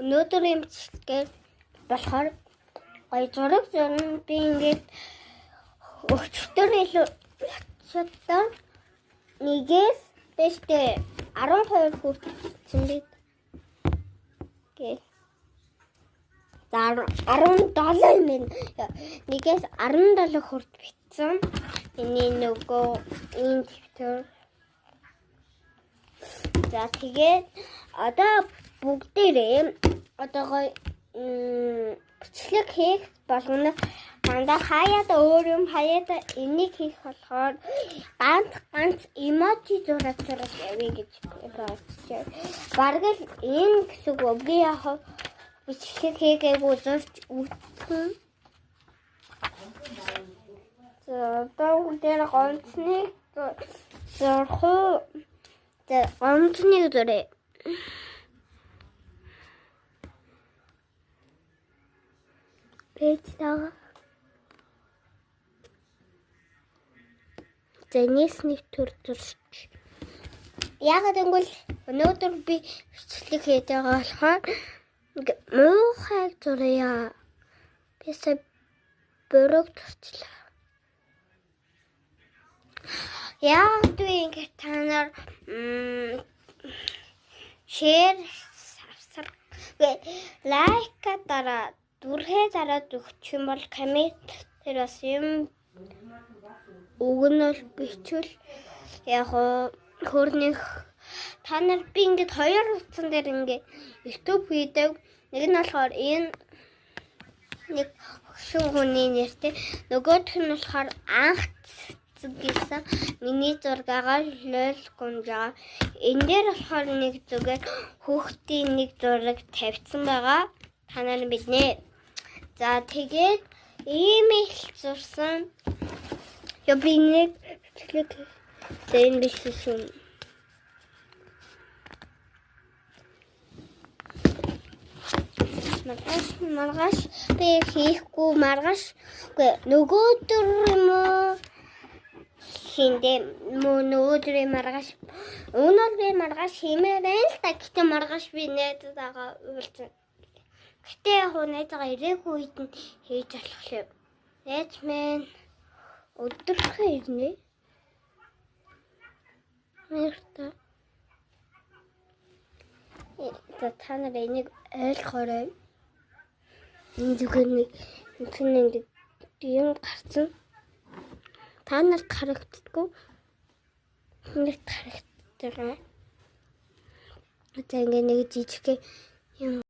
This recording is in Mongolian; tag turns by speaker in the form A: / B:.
A: Өнөөдрийн бичлэгээр болохоор гоё зураг зурна. Би ингээд өчтөр илүү очиодоо нэгээс бэжтэй 12 хүртсэн бид. Гэ. За 17 юм байна. Нэгээс 17 хүрт битсэн. Миний нөгөө энэ дэвтэр. За тэгээд одоо бүгдээрээ одоо гоё бичлэг хийх болгоно дандаа хаяад өөр юм хаяад энийг хийх болохоор ганц ганц emoji зураг зураг явъя гэж бодчихъя. Бараг л энэ гэсэн үг би яг бичлэг хийгээгүй зурч үтхэн. За одоо бүгдээр гомцны зурх уу? За гомцны зуръя. Пэйж таа. За энэс нэг төр зурч. Яагаад гэвэл өнөөдөр би бичлэг хийж байгаа болохоор ингээ муухай зуръя. Би сая борог зурчлаа. Яагаад вэ ингээ та нар share subscribe like дараа дүрхээ дараад өгчих юм бол коммент тэр бас юм өгнөл бичвэл яг хөрнөх та нар би ингээд хоёр утсан дээр ингээд YouTube хийдэг. Нэг нь болохоор энэ нэг хөшин хүний нэртэй нөгөөх нь болохоор анх цэцэг гэсэн миний зургаагаар лол гомжаа. Энэ дээр болохоор нэг зүгээр хүүхдийн нэг зураг тавьсан байгаа. Та нар мэднэ. За тэгээд ийм их зурсан. Я би нэг бичлэг за энэ биш шүү. Маргааш маргааш би хийхгүй маргааш үгүй нөгөөдөр юм уу хиндэ мө нөгөөдөр маргааш өнөө би маргааш хиймээр байна л та гэтээ маргааш би найзтайгаа уулзсан. Гэтэ яг хуу найзгаа ирээгүй үед нь хийж болох юм. Найз мэн өдөрхөн ирнэ. Баяртай. За та нар энийг ойлгоорой. Энэ зүгээр нэг энэ нэг юм гарсан. Та нарт харагддаггүй. Нарт харагддаг. За ингээ нэг жижиг юм